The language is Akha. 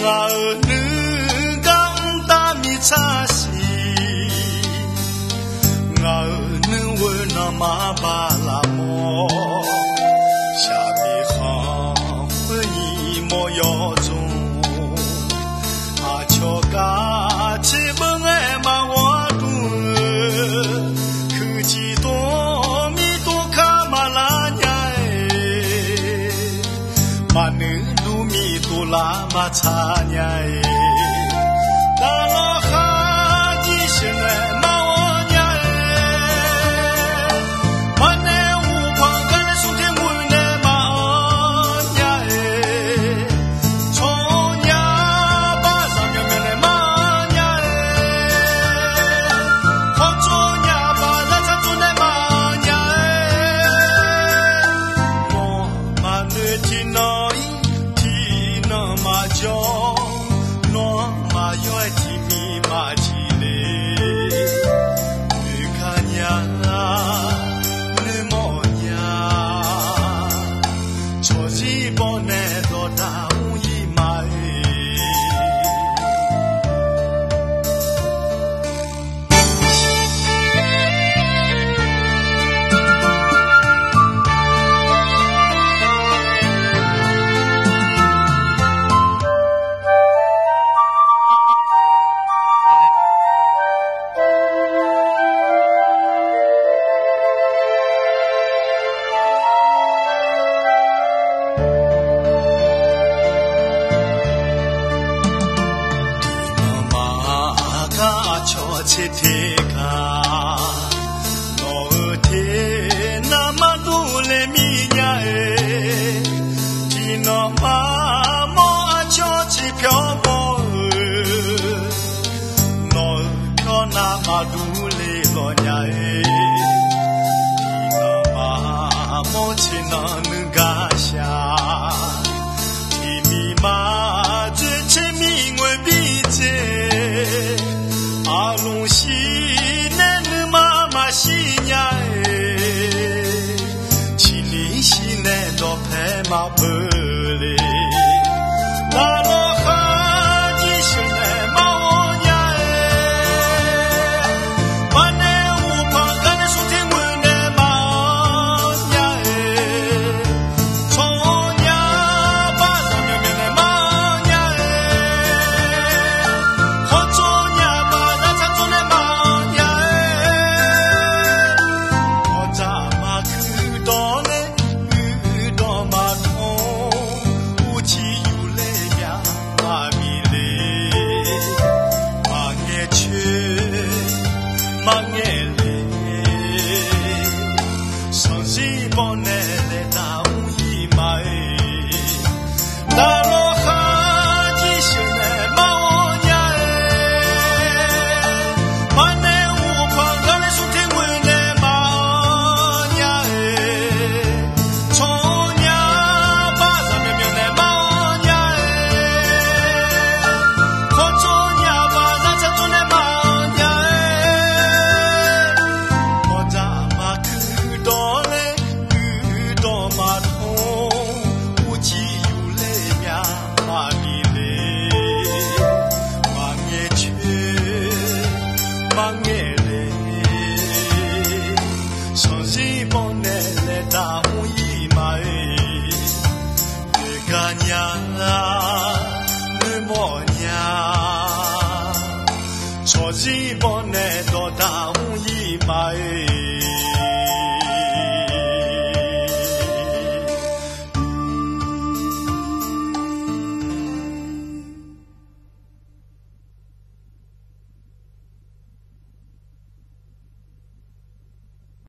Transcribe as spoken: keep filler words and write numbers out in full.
Ngaq-euq nuigar mr tav miqtsaq siq, ngaq-euq nuighoe nanqma baq lafmawf, shaqmiq khanq khoer nyiq mawr yawzmq, aqcawq kavtser beuv ngae maqghawq-a dmr-eu, kuiqciq tov mir tov kar maqlar nya-eq, maqnoeq dur mir tov lar maqtsaq nya-eq, daqlawr khar jir sheuq nae maqghawq nya-eq, maqnaeq uqpanq gar nae smr ter muiq nae maqanr nya-eq, tsawrnya bar zaqmyawf myawf nae maqanr nya-eq, khawr tsawrnya bar zaqtsaq tsov nae maqanr nya-eq, mawq maqnoeq tiqnan ir tiqnan maqjawr, nawr maqyawr-aer tiqmiq maqtiq le, noeqgar nya, noeqmawf nya, tsawqzir bawr nae dawqdaq mr ir ma-eq. Tiqnan maqgar aqcawq tser ter gaq, nawq-euq ter nar maqdur le mir nya-eq. Tiqnan maqmawr aqcawq tser pyawr mawr-eu, nawq-euq pyawr nar maqdur le lawq nya-eq. Tiqnan maqmawr tsernan nuigar shaq, tiqmiq maqdzoer tser mir ngoeq bir dzer, aqlmq shir nae nuima maqshir nya-eq. Ciqniq shir nae dawqpae maqbeuv le, daqlawr khar jir sheuq nae maqghawq nya-eq, maqnaeq uqpanq gar nae smr ter muiq nae maqanr nya-eq, tsawrnya bar zaqmyawf myawf nae maqanr nya-eq, khawr tsawrnya bar zaqtsaq tsov nae maqanr nya-eq, awqdzaq maqkuir dawq nae uiqdawq maqtmr, uqcif yufler myav maqbif le, maqngae coer maqngae le, sanqzir bawr nae laeqdaq mr ir ma-eq. Daqlawr khar jir sheuq nae maqghawq nya-eq, maqnaeq uqpanq gar nae smr ter muiq nae maqanr nya-eq, tsawrnya bar zaqmyawf myawf nae maqanr nya-eq, khawr tsawrnya bar zaqtsaq tsov nae maqanr nya-eq, awqdzaq maqkuir dawq nae uiqdawq maqtmr, uqcif yufler myav maqbif le, maqngae coer maqngae le, sanqzir bawr nae laeqdaq mr ir ma-eq. Noeqgar nya, noeqmawf nya, tsawqzir bawr nae dawqdaq mr ir ma-eq.